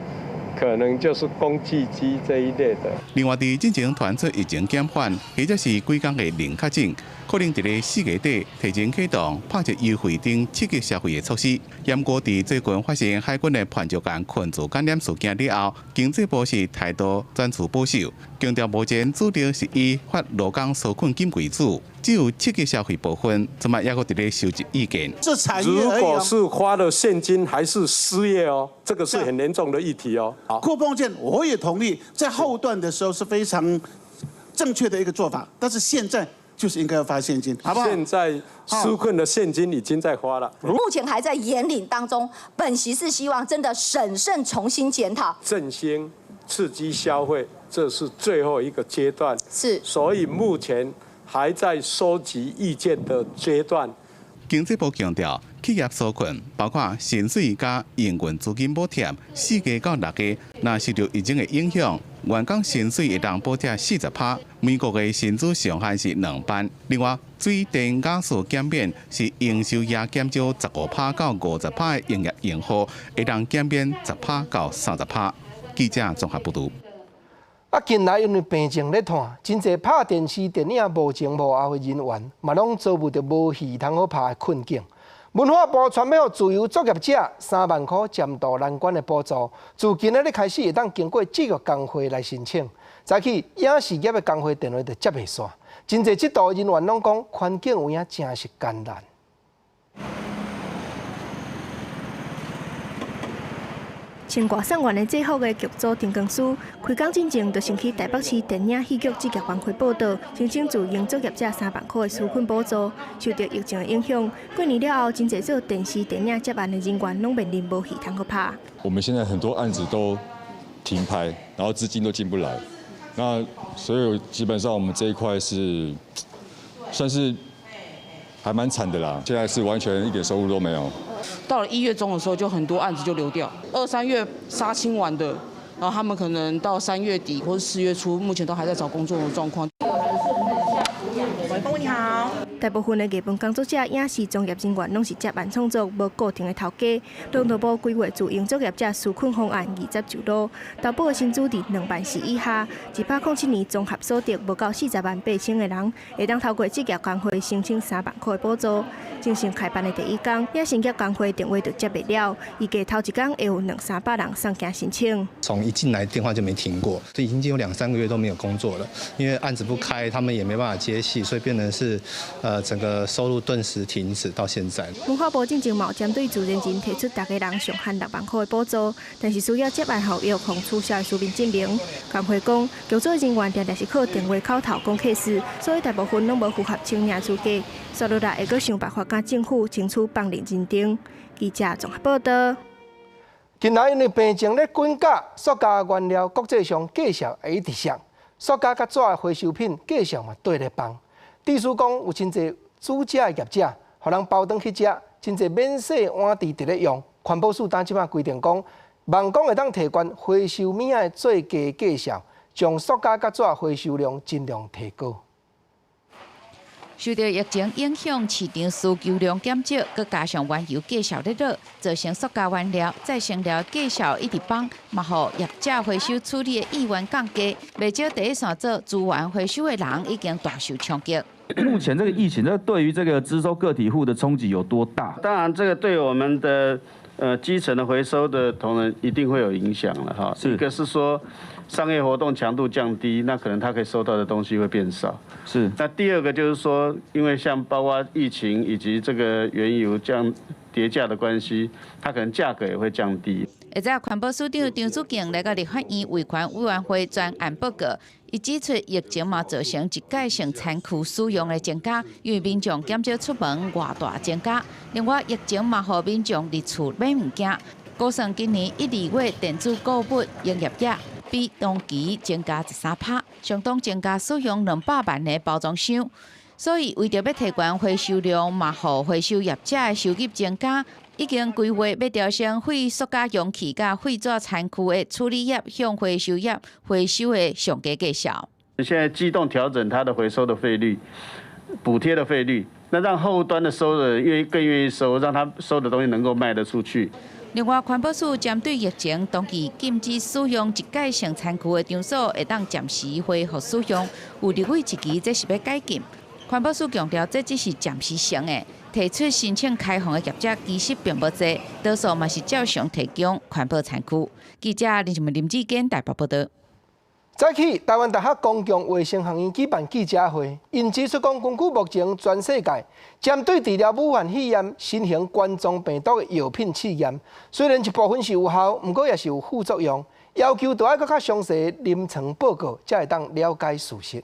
可能就是工具機這一類的。另外，佇進前傳出疫情減緩，或者是幾工的零確診，可能佇咧4月底提前啟動拍折優惠等刺激消費的措施。毋過佇最近發生海軍的叛將間群組感染事件了後，經濟部是態度轉趨保守，強調目前主力是以發勞工紓困金為主，只有刺激消費部分，這擺猶閣佇咧收集意見。這產業如果是發了現金還是失業哦，這個是很嚴重的議題哦。酷碰券我也同意，在後段的時候是非常正確的一個做法，但是現在就是應該要發現金，好不好？現在紓困的現金已經在發了，目前還在研擬當中。本席是希望真的審慎重新檢討，振興、刺激消費，這是最後一個階段。是，所以目前還在收集意見的階段。經濟部強調，企業紓困包括薪水佮營運資金補貼，4個到6個，若受著疫情的影響，員工薪水會當補貼40%，每個月薪資上限是2萬。另外，水電瓦斯減免是營收額減少15%到50%的營業用戶，會當減免10%到30%。記者綜合報導。啊，近來因為病情咧拖，真濟拍電視電影無前無後的人員，嘛攏遭遇著無戲通好拍的困境。文化部傳予自由作業者3萬箍暫渡難關的補助，自今仔日開始會當經過職業工會來申請。早起影視業的工會電話就接袂煞，真濟這度人員攏講環境有影誠是艱難。穿外送員的制服的劇組燈光師，開工進前就先去台北市電影戲劇職業工會報到，申請自營作業者3萬箍的紓困補助。受著疫情的影響，過年了後，真濟做電視電影接案的人員攏面臨無戲通好拍。我們現在很多案子都停拍，然後資金都進不來，那所以基本上我們這一塊是算是還蠻慘的啦。現在是完全一點收入都沒有。到了1月中的時候，就很多案子就流掉。2、3月殺青完的，然後他們可能到3月底或者4月初，目前都還在找工作的狀況。你好。大部分的藝文工作者、影視從業人員攏是接案創作，無固定的頭家。勞動部規劃自營作業者紓困方案20就路，投保的薪資佇2萬4以下，107年綜合所得無夠40萬8千的人，會當透過職業工會申請3萬塊的補助。正式開辦的第一工，影視業工會電話就接袂了，預計頭一工會有200-300人送件申請。從一進來電話就沒停過，已經有2、3個月都沒有工作了，因為案子不開，他們也沒辦法接戲，所以變成是。整個收入頓時停止到現在。文化部進前嘛針對自然人提出逐家人上限6萬塊的補助，但是需要接案後藥房取消的書面證明。工會講，劇組人員定定是靠電話口頭講客事，所以大部分攏無符合請領資格。煞落來會閣想辦法佮政府爭取放任認定。記者綜合報道。近來因為病情咧滾價，塑膠原料國際上價數會一直升，塑膠佮紙的回收品價數嘛綴咧放。意思講有真濟煮食的業者，予人包轉去食，真濟免洗碗池佇咧用。環保署當這擺規定講，網講會當提懸回收物仔的最低價數，將塑膠佮紙回收量盡量提高。受著疫情影響，市場需求量減少，閣加上原油價數咧落，造成塑膠原料、再生料價數一直崩，嘛予業者回收處理的意願降低。袂少第一線做資源回收的人已經大受衝擊。目前這個疫情，這對於這個徵收個體戶的衝擊有多大？當然，這個對我們的基層的回收的同仁一定會有影響了哈。一個是說商業活動強度降低，那可能他可以收到的東西會變少。是。那第二個就是說，因為像包括疫情以及這個原油降跌價的關係，它可能價格也會降低。會在環保署長張子敬來到立法院衛環委員會專案報告，伊指出疫情嘛造成一過性餐具使用的增加，因為民眾減少出門外帶增加。另外，疫情嘛予民眾佇厝買物件，估算今年1、2月電子購物營業額比同期增加13%，相當增加使用200萬个包裝箱。所以為著欲提懸回收量，嘛予回收業者的收入增加。已經規劃欲調升廢塑膠容器佮廢紙餐具的處理業向回收業回收的上低價數。現在機動調整它的回收的費率，補貼的費率，那讓後端的收的願更願意收，讓他收的東西能夠賣得出去。另外，環保署針對疫情，當局禁止使用一過性餐具的場所，會當暫時恢復使用。有立委質疑這是欲解禁。環保署強調，這只是暫時性的。提出申請開放的業者其實並無濟，多數嘛是照常提供環保餐具。記者林林志堅台北報道。早起，台灣大學公共衛生學院舉辦記者會，𪜶指出講，根據目前全世界針對治療武漢肺炎新型冠狀病毒的藥品試驗，雖然一部分是有效，毋過也是有副作用，要求著愛閣較詳細臨床報告，才會當了解事實。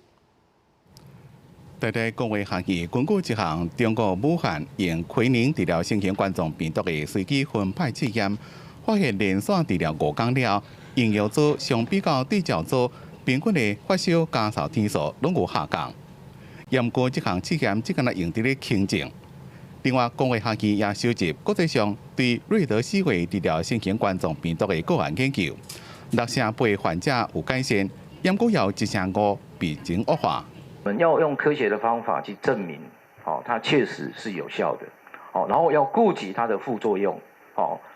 台大公衛學院根據這項中國武漢用奎寧治療新型冠狀病毒的隨機分派試驗，發現連續治療5工了，用藥組相比較對照組平均的發燒咳嗽天數攏有下降。毋過這項試驗只敢若用佇咧輕症。另外，公衛學院也收集國際上對瑞德西韋治療新型冠狀病毒的個案研究，6成8患者有改善，毋過有1成5病情惡化。我們要用科學的方法去證明，它確實是有效的，然後要顧及它的副作用，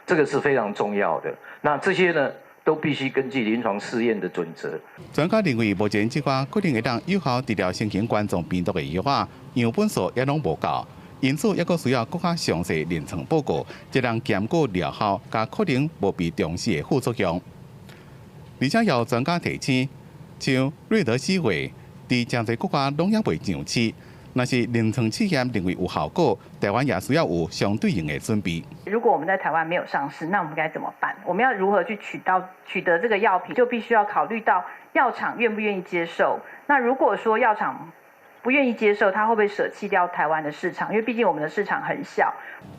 這個是非常重要的。那這些呢，都必須根據臨床試驗的準則。專家認為，目前這款可能會當有效治療新型冠狀病毒的藥啊，樣本數也攏無夠，因此猶閣需要閣較詳細臨床報告，才能兼顧療效佮可能無被重視的副作用。而且有專家提醒，像瑞德西韋，佇誠濟國家攏猶未上市，若是臨床試驗認為有效果，台灣也需要有相對應的準備。如果我們在台灣沒有上市，那我們該怎麼辦？我們要如何去取得這個藥品，就必須要考慮到藥廠願不願意接受。那如果說藥廠不願意接受，他會不會捨棄掉台灣的市場？因為畢竟我們的市場很小。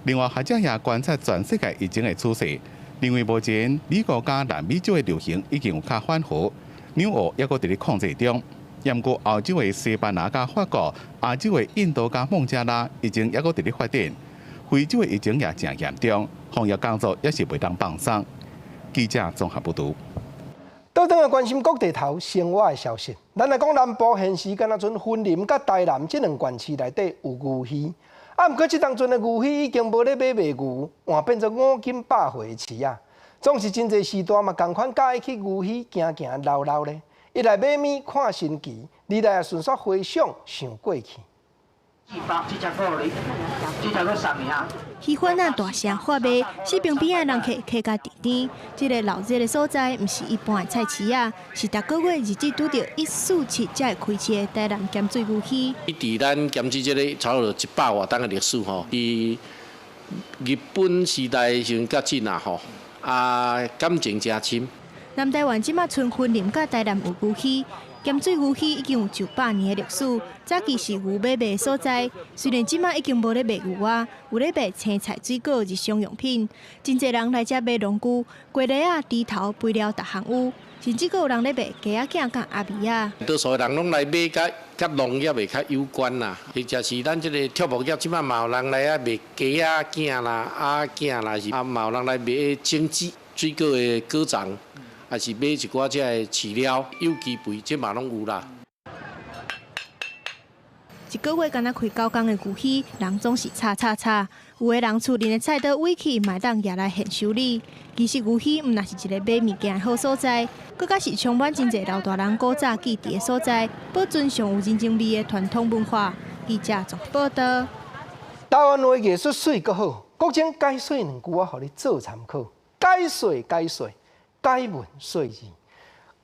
另外，學者也觀察全世界疫情的趨勢，認為目前美國佮南美洲的流行已經有較緩和，紐澳猶閣佇咧控制中。毋過歐洲的西班牙佮法國、亞洲的印度佮孟加拉疫情猶閣佇咧發展，非洲的疫情也誠嚴重，防疫工作也是袂當放鬆。記者綜合報導。倒轉來關心國際頭生活的消息，咱來講南部現時敢若賰雲林佮台南這兩縣市內底有牛墟，啊，毋過這當陣的牛墟已經無咧買賣牛，換變做五金百貨的市啊。總是真濟時代嘛，仝款佮意去牛墟行行溜溜咧。一來買物看新奇，二來也順紲回想想過去。喜歡啊，大聲喊賣，四邊邊仔人客客甲甜甜。這个鬧熱的所在，毋是一般的菜市仔，是逐个月日子拄著1、4、7才會開市的台南鹹水牛墟。佇咱鹹水這个差不多100外冬的歷史吼，佇日本時代時陣較緊啊吼，啊感情誠深。南台灣這馬賰雲林佮台南有牛墟，鹹水牛墟已經有900年的歷史。早期是牛買賣的所在，雖然這馬已經無咧賣牛啊，有咧賣青菜、水果、日常用品。真濟人來遮買農具、雞螺仔、豬頭、肥料，逐項有，甚至閣有人咧賣雞仔囝佮鴨米仔。多數人攏來買佮佮農業的較有關啦，或者是咱這个畜牧業，這馬嘛有人來遐賣雞仔囝啦、鴨仔囝啦，是啊嘛有人來賣種子、水果的果欉。還是買一寡這个飼料、有機肥，這嘛攏有啦。一个月敢若開9工的牛墟，人總是吵吵吵。有的人厝裡的菜刀尾去，嘛會當攑來現修理。其實牛墟毋但是一个買物件的好所在，閣較是充滿真濟老大人古早記憶的所在，保存上有人情味的傳統文化。記者綜報導。台灣話藝術媠閣好，國情解說兩句我予你做參考。解說解說。解文說字，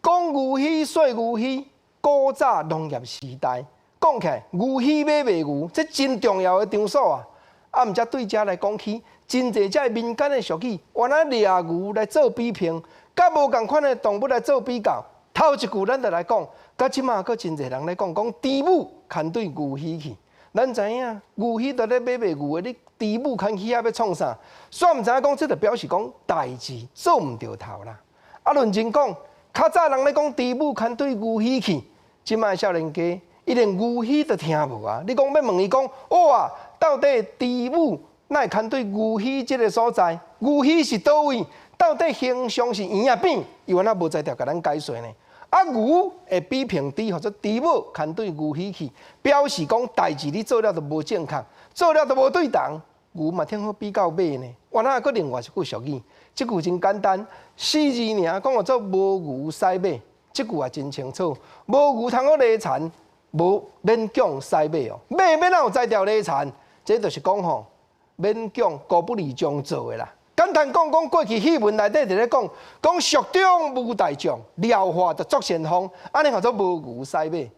講牛墟說牛墟，古早農業時代講起來，牛墟買賣牛，這真重要的場所啊！啊，毋才對遮來講起，真濟遮民間的俗語，原來掠牛來做比拼，佮無仝款的動物來做比較。頭一句咱就來講，佮這馬閣真濟人咧講，講豬母牽對牛墟去。咱知影牛墟佇咧買賣牛的，你豬母牽去遐欲創啥？煞毋知影講，這就表示講代誌做毋著頭啦。啊，論真講，較早人咧講豬母牽對牛墟去，這擺少年家，伊連牛墟都聽無啊！你講欲問伊講，哇，到底豬母哪會牽對牛墟這个所在？牛墟是佗位？到底形象是圓抑扁？伊原來無才調共咱解說呢。啊，牛會比評豬，或者豬母牽對牛墟去，表示講代誌你做了都無正確，做了都無對頭。牛嘛挺好比較馬呢。原來閣另外一句俗語。這句真簡單，四字爾，講做無牛駛馬，這句也真清楚。無牛通好犁田，無勉強駛馬哦。馬欲哪有才調犁田？這就是講吼，勉強孤不離將做的啦。簡單講講過去戲文內底佇咧講，講蜀中無大將，廖化就作先鋒，按呢號做無牛駛馬，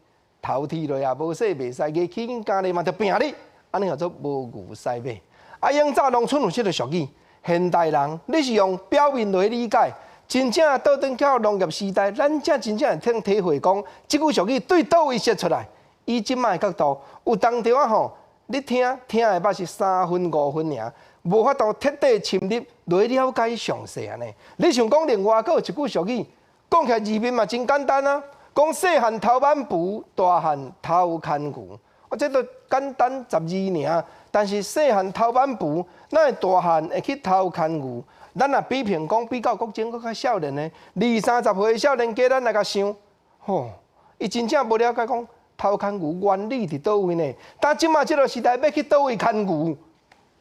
頭剃落也無洗袂使，牙齒咬咧嘛著拚你，按呢號做無牛駛馬。啊，永早農村有這个俗語。現代人，你是用表面來理解，真正倒轉到農業時代，咱才真正會通體會講，這句俗語對佗位說出來。以這擺的角度，有當時仔吼，你聽聽的捌是3分5分爾，無法度徹底深入來了解詳細按呢。你想講另外閣有一句俗語，講起來字面嘛真簡單啊，講細漢偷挽鋤，大漢偷牽牛。啊，這都簡單12爾，但是細漢偷挽鋤，哪會大漢會去偷牽牛？咱若比拼講比較國情閣較少年的，二三十歲的少年家，咱來共想，吼，伊真正無了解講偷牽牛原理佇佗位呢？但這馬這个時代欲去佗位牽牛，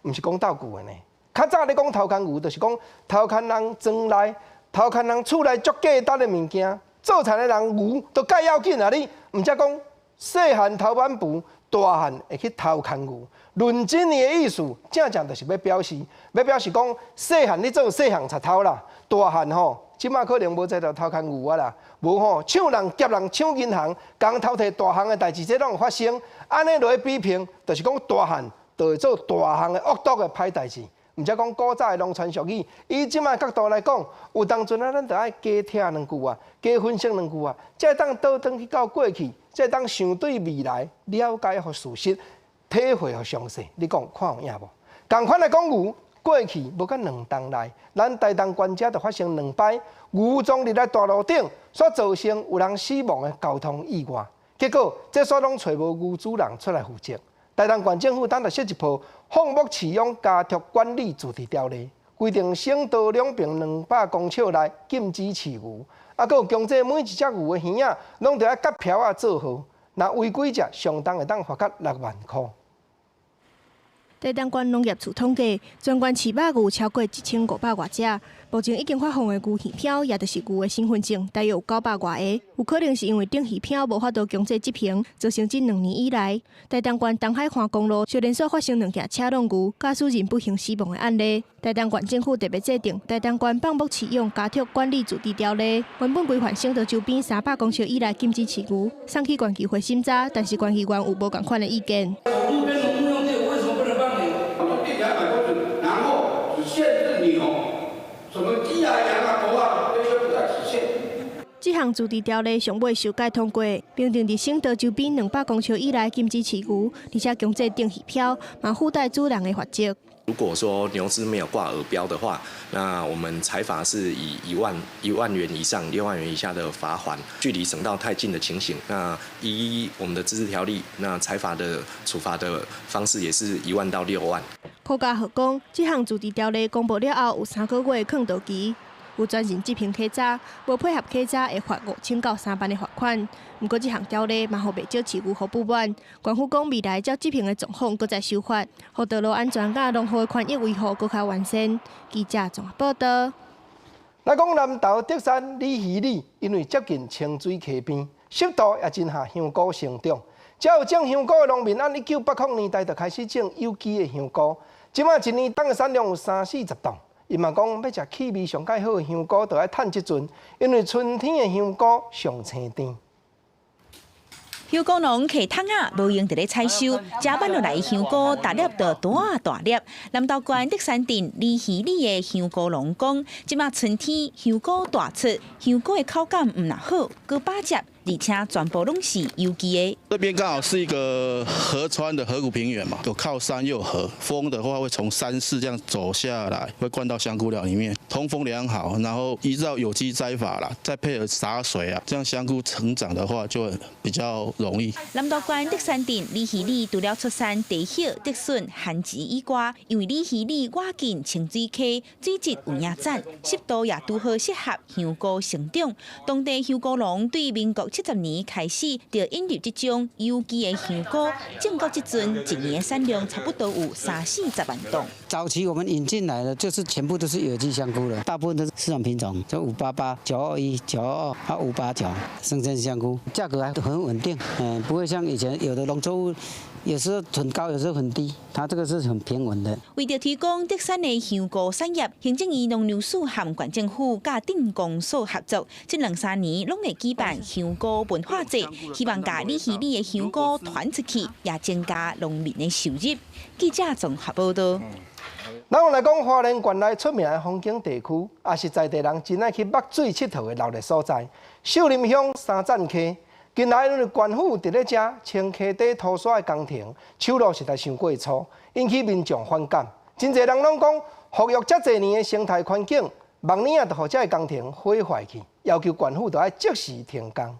毋是講鬥具的呢。較早咧講偷牽牛，就是講偷牽人莊內偷牽人厝內足價值的物件，做田的人牛都蓋要緊啊！你毋才講細漢偷挽匏，大漢會去偷牽牛。論真的意思，正正就是欲表示，欲表示講細漢你做細項賊偷啦，大漢吼，這馬可能無才調偷牽牛啊啦，無吼搶人劫人搶銀行，共偷提大項的代誌，這攏會發生。按呢落去比拼，就是講大漢就會做大項的惡毒的歹代誌。毋才講古早的農村俗語，以這馬角度來講，有當陣啊，咱著愛加聽兩句啊，加分析兩句啊，才會當倒轉去到過去，才會當想對未來了解予事實，體會予詳細。你講看有影無？仝款來講牛，過去無到兩冬內，咱台東縣遮就發生兩擺牛撞入來大路頂，所造成有人死亡的交通意外。結果這煞攏揣無牛主人出來負責。台東縣政府等就設一部放牧飼養家畜管理自治條例，規定省道兩邊200公尺內禁止飼牛，啊，閣有強制每一隻牛的耳仔攏著愛結標仔做號，若違規者相當會當罰較6萬箍。台東縣農業處統計，全縣飼肉牛超過1500外隻，目前已經發放的牛耳標，也就是牛的身份證，大約有900外个。有可能是因為頂耳標無法度強制執行，造成這兩年以來，台東縣東海岸公路就連續發生兩件車挵牛駕駛人不幸死亡的案例。台東縣政府特別制定《台東縣放牧飼養家畜管理自治條例》，原本規範省道周邊300公尺以內禁止飼牛，送去縣議會審查，但是縣議員有無仝款的意見。路邊農牧用地為什麼不能放牛？我地200公尺，然後只限制牛，什麼雞啊、羊啊、狗啊，這些不在此限。這項自治條例上尾修改通過，明定佇省道周邊200公尺以內禁止飼牛，而且強制釘耳標，嘛附帶主人的罰則。如果說牛隻沒有掛耳標的話，那我們裁罰是以1萬元以上6萬元以下的罰鍰。距離省道太近的情形，那依我們的自治條例，那裁罰的處罰的方式也是1萬到6萬。柯家和講，這項自治條例公布了後，有3個月空窗期，有專人執行稽查，無配合稽查會罰5000到3萬的罰款。毋過這項條例嘛，予袂少飼牛戶不滿。縣府講未來照執行的狀況，閣再修法，予道路安全佮農戶的權益維護閣較完善。記者綜合報道。來講南投竹山李魚里，因為接近清水溪邊，濕度也真合香菇生長。遮有種香菇的農民，按1980年代就開始種有機的香菇，這馬一年當的產量有三四十噸。伊嘛講，欲食氣味上蓋好的香菇，就愛趁這陣，因為春天的香菇上青甜。香菇農提桶仔，無閒佇咧採收，食挽落來的香菇，逐粒都大大粒。南投縣竹山鎮李魚里的香菇農講，這馬春天香菇大出，香菇的口感毋但好，閣飽食，而且全部攏是有機的。這邊剛好是一個河川的河谷平原嘛，有靠山又有河，風的話會從山勢這樣走下來，會灌到香菇寮裡面，通風良好，然後依照有機栽法啦，再配合灑水啊，這樣香菇成長的話就比較容易。南投縣竹山鎮李魚里除了出產茶葉、竹筍、番薯以外，因為李魚里倚近清水溪，水質有影讚，濕度也拄好適合香菇成長。當地香菇農對民國70年開始就引入這種有機的香菇，種到這陣一年的產量差不多有三四十萬噸。早期我們引進來的就是全部都是有機香菇了，大部分都是市場品種，就588、921、922啊589生鮮香菇，價格還很穩定，不會像以前有的農作物，有時候很高，有時候很低，它這個是很平穩的。為著推廣竹山的香菇產業，行政院農糧署和縣政府佮鎮公所合作，這兩三年攏會舉辦香菇文化節，希望共李魚里的香菇傳出去，也增加農民的收入。記者綜合報道。咱來講，花蓮縣內出名的風景地區，也是在地人真愛去捌水𨑨迌的鬧熱所在。秀林鄉三棧溪，近來因為縣府佇咧遮清溪底塗沙的工程，手路實在傷過粗，引起民眾反感。真濟人攏講，復育遮濟年的生態環境，望年仔就予這个工程毀壞去，要求縣府著愛即時停工。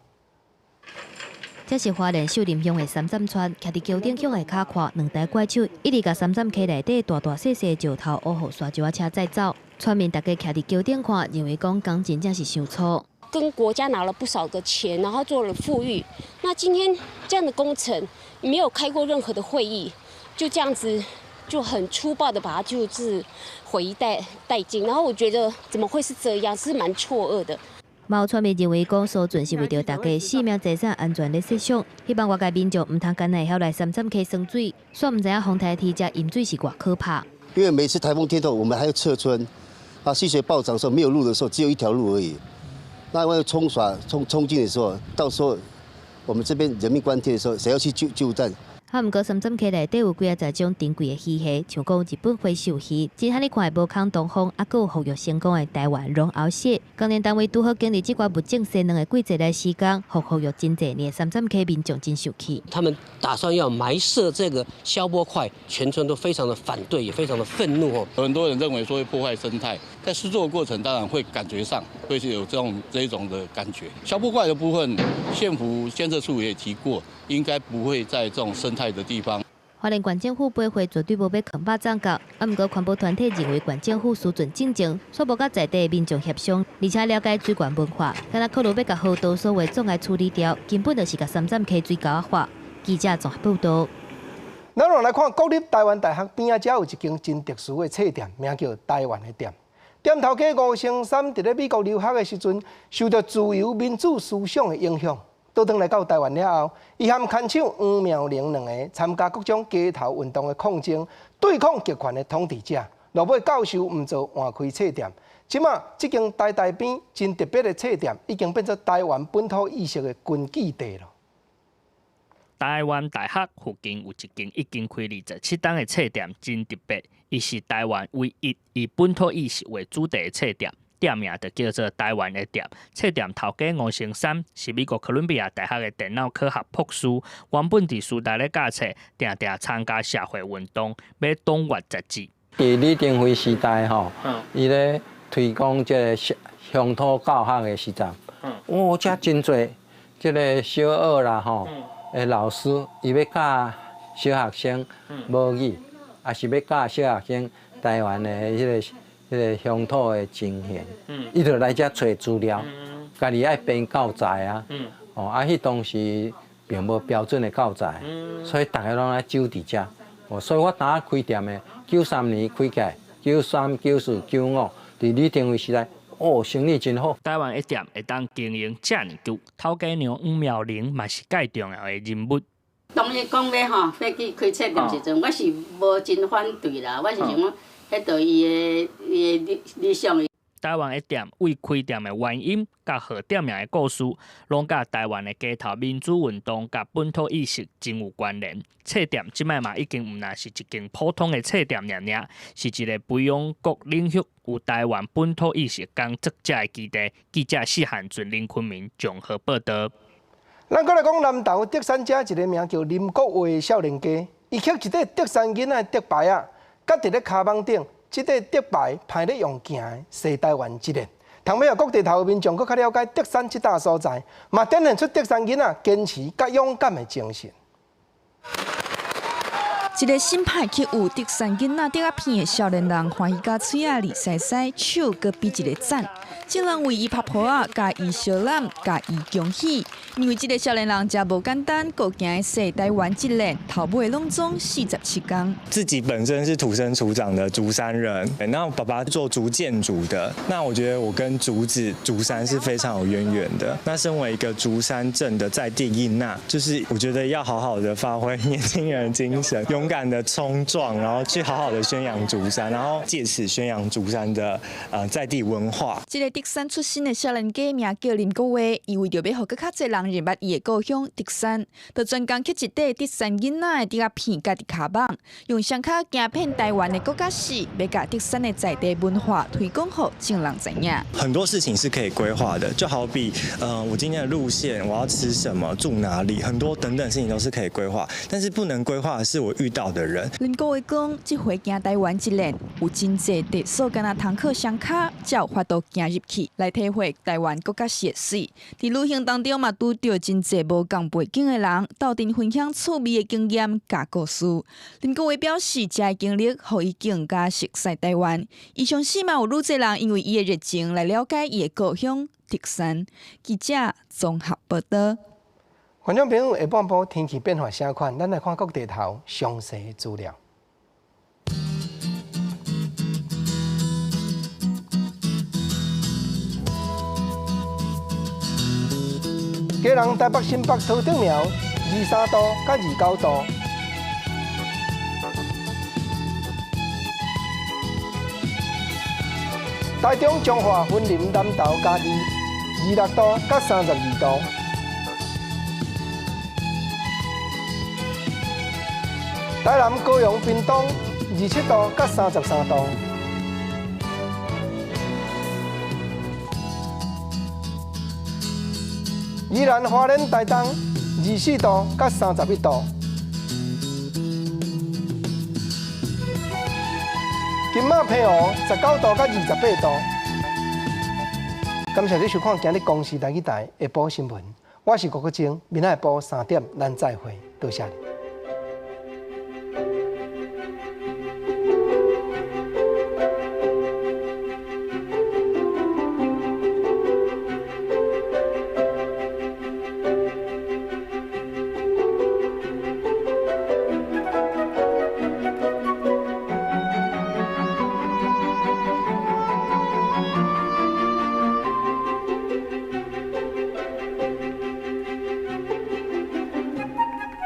這是花蓮秀林鄉的三棧川，徛佇橋頂向下跤看，兩台怪手一直共三棧溪內底大大細細石頭烏予沙石仔車載走。村民逐家徛佇橋頂看，認為講工真正是傷粗。跟國家拿了不少個錢，然後做了復育。那今天這樣的工程沒有開過任何的會議，就這樣子就很粗暴的把它就是毀殆殆盡。然後我覺得怎麼會是這樣，是蠻錯愕的。嘛有村民認為講，疏浚是為著大家生命財產安全咧設想，希望外界民眾毋通干焦會曉來三棧溪耍水，煞毋知影風颱天遮淹水是偌可怕。因為每次颱風天頭，我們還要撤村，啊，溪水暴漲的時候沒有路的時候，只有一條路而已。那萬一沖刷沖沖進的時候，到時候我們這邊人命關天的時候，誰要去救站？啊，毋過三棧溪內底有幾仔十種珍貴的魚蝦，像講日本灰鏽魚，真罕你看會無空東風，啊，閣有復育成功的台灣龍螯蟹。工程單位拄好經歷這寡物種生卵的季節來施工，予復育真濟年三棧溪民眾真受氣。他們打算要埋設這個消波塊，全村都非常的反對，也非常的憤怒哦。很多人認為說會破壞生態，在施作的過程當然會感覺上會是有這種的感覺。消波塊的部分，縣府建設處也提過，應該不會在這種生態的地方。花蓮縣政府陪會絕對無欲囥肉粽角，啊，毋過環保團體認為縣政府疏浚進前，煞無佮在地民眾協商，而且了解水源文化，敢若考慮欲共河道所有障礙處理掉，根本就是共三棧溪水溝仔化。記者綜合報導。咱來看國立臺灣大學邊仔，遮有一間真特殊的冊店，名叫台灣的店。店頭家吳生三佇咧美國留學的時陣，受著自由民主思想的影響。倒轉來到臺灣了後，伊和牽手黃妙玲兩個參加各種街頭運動的抗爭，對抗極權的統治者。落尾教授毋做換開冊店，這馬這間台大邊真特別的冊店，已經變做臺灣本土意識的根據地了。臺灣大學附近有一間已經開27冬的冊店，真特別。伊是臺灣唯一以本土意識為主題的冊店。店名就叫做台灣的店。冊店頭家吳成三是美國哥倫比亞大學的電腦科學博士，原本佇師大咧教冊，定定參加社會運動，買黨員雜誌。佇李登輝時代吼，伊咧推廣這个鄉土教學的時陣，哦，遮真濟，這个小學啦吼，的老師伊欲教小學生母語，抑是欲教小學生台灣的彼个鄉土的情形，伊就來遮揣資料，家己愛編教材啊，哦，啊，彼當時並無標準的教材，所以逐家攏愛守佇遮。哦，所以我當開店的，93年開起來，93、94、95，佇李登輝時代，哦，生意真好。台灣的店會當經營遮爾久，頭家娘黃妙玲嘛是蓋重要的人物。當伊講欲吼，欲去開冊店時陣，我是無真反對啦，我是想講，彼著伊的理想。台灣的店為開店的原因，佮號店名的故事，攏佮台灣的街頭民主運動佮本土意識真有關聯。冊店這擺嘛已經毋但是一間普通的冊店爾爾，是一个培養各領域有台灣本土意識工作者的基地。記者施漢俊、林坤明綜合報導。咱閣來講南投竹山遮一个名叫林國華的少年家，伊刻一塊竹山囡仔的竹牌仔，佮佇咧跤蠓頂，這塊竹牌歹咧用行的，踅台灣一日。通尾予各地頭的民眾閣較了解竹山這搭所在，嘛展現出竹山囡仔堅持佮勇敢的精神。一个新派去有竹山囡仔竹仔片的少年人，歡喜甲喙仔膩捒捒，手閣比一个讚。眾人為伊拍噗仔，共伊相攬，共伊恭喜。因為這个少年人誠無簡單，閣行踅台灣一日，頭尾攏總47工。自己本身是土生土長的竹山人，那我爸爸做竹建築的，那我覺得我跟竹子、竹山是非常有淵源的。那身為一個竹山鎮的在地囡仔，就是我覺得要好好的發揮年輕人的精神，勇敢的衝撞，然後去好好的宣揚竹山，然後借此宣揚竹山的在地文化。這个竹山出身的少年家名叫林國華，伊為著欲予閣較濟人認捌伊的故鄉竹山，就專工刻一塊竹山囡仔的竹仔片佮佇跤蠓，用雙跤行遍台灣的國家市，欲共竹山的在地文化推廣予眾人知影。很多事情是可以規劃的，就好比，我今天的路線，我要吃什麼，住哪裡，很多等等事情都是可以規劃，但是不能規劃的是我遇到的人。林國華講，這回行台灣一日，有真濟地所敢若通靠雙跤，才有法度行入去，來體會台灣國家市的媠。佇旅行當中嘛，拄著真濟無仝背景的人，鬥陣分享趣味的經驗佮故事。林國華表示，這个經歷予伊更加熟悉台灣。伊相信嘛有愈濟人因為伊的熱情來了解伊的故鄉竹山。記者綜合報導。觀眾朋友，下半晡天氣變化啥款？咱來看各地頭詳細的資料。基隆、台北、新北、桃竹苗23度到29度。台中、彰化、雲林、南投、嘉義26度到32度。台南、高雄、屏東27度到33度。宜蘭、花蓮、台東24度到31度。金馬、澎湖19度到28度。感謝你收看今日公視台語台下晡新聞，我是郭國晶，明仔下晡3點咱再會，多謝你。